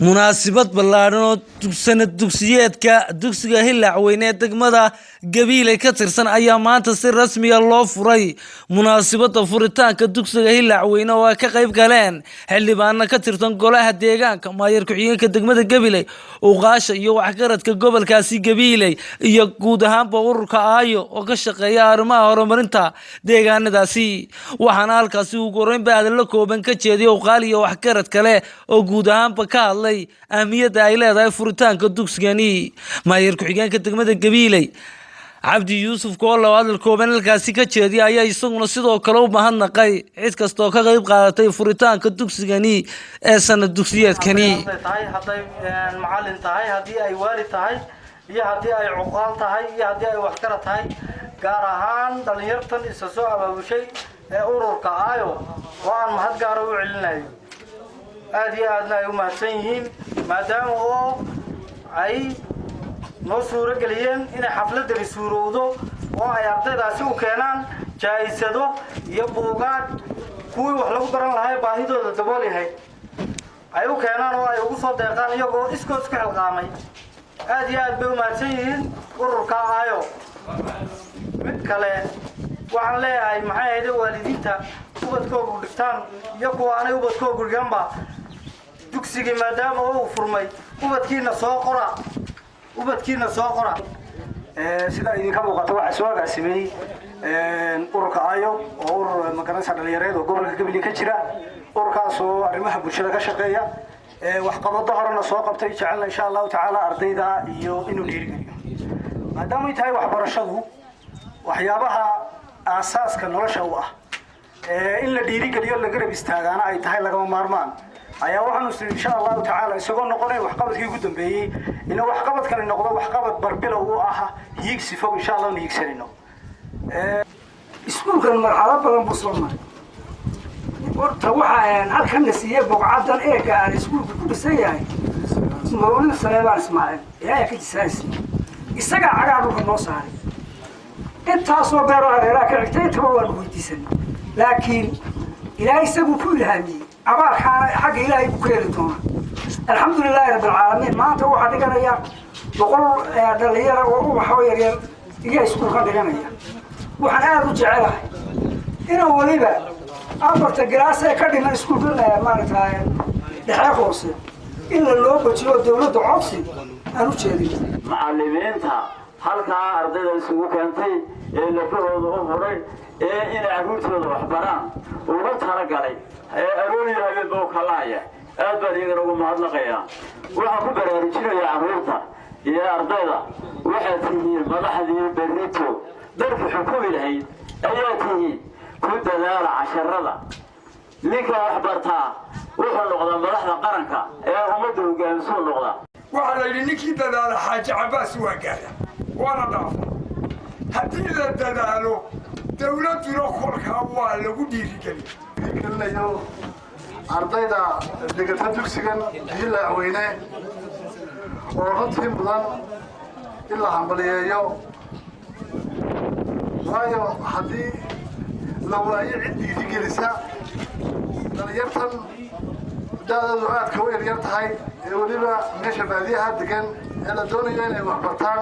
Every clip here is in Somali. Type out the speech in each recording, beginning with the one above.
Munaasabad ballaadhan oo sanad dugsiyeedka dugsiga Hilaacweyne ee degmada Gabiiley ka tirsan ayaa maanta si rasmiya loo furay. Munaasabada furitaanka dugsiga Hilaacweyne oo ay ka qayb galeen xildhibaano ka tirsan golaha deegaanka, maayar ku-xigeenka degmada Gabiley, uqaasha iyo waxgaradka gobolkaasi Gabiiley iyo guud ahaanba ururka Aayo oo ka shaqeeya arrimaha horumarinta deegaanadaasi. Waxaana halkaasi ugu horeynba hadallo kooban ka jeediyay uqaal iyo waxgarad kale oo guud ahaanba ka hadlay ahmiyadda ay leedahay furitaanka dugsigani. Maayar ku-xigeenka degmada Gabiiley, Cabdi Yuusuf Koolo, oo hadal kooban halkaasi ka jeediyay, ayaa isaguna sidoo kale u mahadnaqay cid kastoo ka qayb qaadatay furitaanka dugsigani ee sanad dugsiyeedkani. Hadday tahay, hadday macalin tahay, haddii ay waalid tahay iyo haddii ay cuqaal tahay iyo haddii ay waxgarad tahay, gaar ahaan dhalinyartan isa soo abaabushay ee ururka Aayo oo aan mahad gaara u celinayo, aada iyo aadna ay u mahadsan yihiin, maadaama oo ay noo suuro geliyeen inay xafladani suurowdo oo ay ardaydaasi u keenaan jaa'isado iyo buugaag kuwii wax lagu baran lahaa, baahidooda dabool yahay ay u keenaan oo ay ugu soo deeqaan iyagoo iskood isku xilqaamay. Aad iyo aad bay u mahadsan yihiin ururka Aayo. Mid kale waxaan leeyahay, maxay ahayde, waalidiinta ubadkoogu dhigtaan iyo kuwa aanay ubadkoogu dhiganba, dugsigii maadaama oo uu furmay, ubadkiina soo qora, ubadkiina soo qora. Sida idinka muuqata, waxaa soo agaasimay ururka Ayo oo urur magaranaysa dhalinyareed oo gobolka Gabiley ka jira, ururkaas oo arrimaha bulshada ka shaqeeya, waxqabado horena soo qabtay, jecelna insha Allahu tacaala ardayda iyo inuu dhiirigeliyo, maadaamay tahay waxbarashadu waxyaabaha aasaaska nolosha u ah, in la dhiirigeliyo, la garab istaagaana ay tahay lagama maarmaan. Ayaa waxaanu sii insha Allahu tacaala isagoo noqonay waxqabadkii ugu dambeeyey, inuu waxqabadkani noqdo waxqabad barbilow u ah hiigsi fog insha Allah nu hiigsanayno. Iskuulkan marxalad badan buu soo maray. Horta waxaa halkan la siiyey boqcadan eega aan iskuulka ku dhisan yahay Mawlid Saleebaan Ismaaciil, Ilaahay ka jisaaysi, isagaa cagaa dhulka noo saaray. Intaasoo beeroo hareeraha ka xigtay intaba waanu weydiisanay, laakiin Ilaahay isaguu ku ilhaamiyey. Abaalkaana xagga Ilaahay buu ka heli doonaa. Alxamdu lilaahi rabbilcaalamiin, maanta waxaa dhiganaya 100 dhalinyara oo ubaxoo yaryar iyo iskuulka dhiganaya. Waxaan aada u jecelahay inaan weliba afarta class ee ka dhiman iskuulka maaragta dhexe hoose in la loo bajiyo oo dawladda codsi aan u jeedin. Macallimiinta halkaa ardayda isugu keentay ee lafahooda u huray ee inay carruurtooda waxbaraan ugu talagalay ee arooriyo habeenba u kalaaya, aad baan iyagana ugu mahadnaqayaa. Waxaan ku baraarujinayaa carruurta iyo ardayda: waxaad tihiin madaxdii berrito dalka xukumi lahayd ayaa tihiin. Ku dadaala casharada. Ninka wax bartaa wuxuu noqdaa madaxda qaranka ee ummadda hogaamisuu noqdaa. Waxaa la yidhi, ninkii dadaala Xaaji Cabaas waa gaara waana dhaafa. Haddii la dadaalo, dawladduna kolkaa waa lagu dhiirigeliya. Gelinayo ardayda dhigata dugsigan Hilaacweyne oo runtii mudan in la hambaliyeeyo, waayo haddii la waayo cid dhiirigelisa dhalinyartan da-doodu aadka u yaryar tahay ee weliba meesha baadiyaha degan ee la doonayo inay wax bartaan,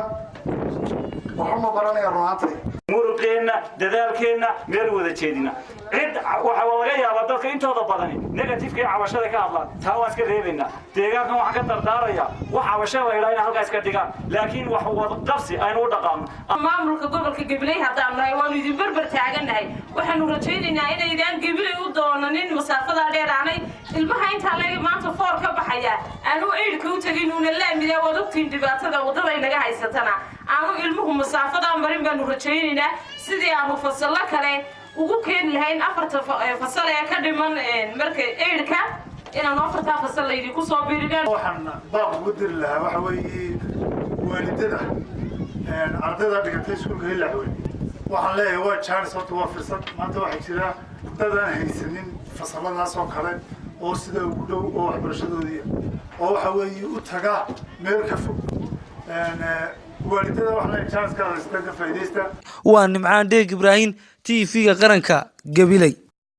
waxuma baranaya runaantii. Muruqeenna, dadaalkeenna meel wada jeedina. Cid waxa laga yaabaa dadka intooda badani negativeka iyo cabashada ka hadlaan, taa waan iska reebaynaa. Deegaankan waxaan ka dardaarayaa wax cabasho la idhaa inay halkaa iska dhigaan, laakiin wax wada qabsi aynu u dhaqaano. Maamulka gobolka Gabiley haddaan nahay, waanu idin berber taagannahay. Waxaanu rajaynaynaa inaydaan Gabiley u doonanin masaafadaa dheer, aanay ilmaha intaa leega maanta four ka baxaya aanu eightka u tegin uuna laamida. Waad ogtiin dhibaatada waddada inaga haysatana, aanu ilmuhu masaafadaa marin baanu rajaynaynaa, sidii aanu fasallo kale ugu keeni lahayn afarta fasal ee ka dhiman marka eightka, inaanu afartaa fasal laydinku soo biirinaan. Waxaan baaq ugu diri lahaa waxa weeye waalidada ardayda dhigatay iskuulka Hilaacweyn. Waxaan leeyahay waa chance, horta waa fursad. Maanta waxaa jira dad aan haysanin fasaladaas oo kale oo sida ugu dhow oo waxbarashadoodii oo waxa weeye u taga meel ka fog. Waalidada waxaan leeyahay chance ka haysta ka faa'iidaysta. Waa Nimcaan Dheeg Ibraahim, TV-ga qaranka, Gabiley.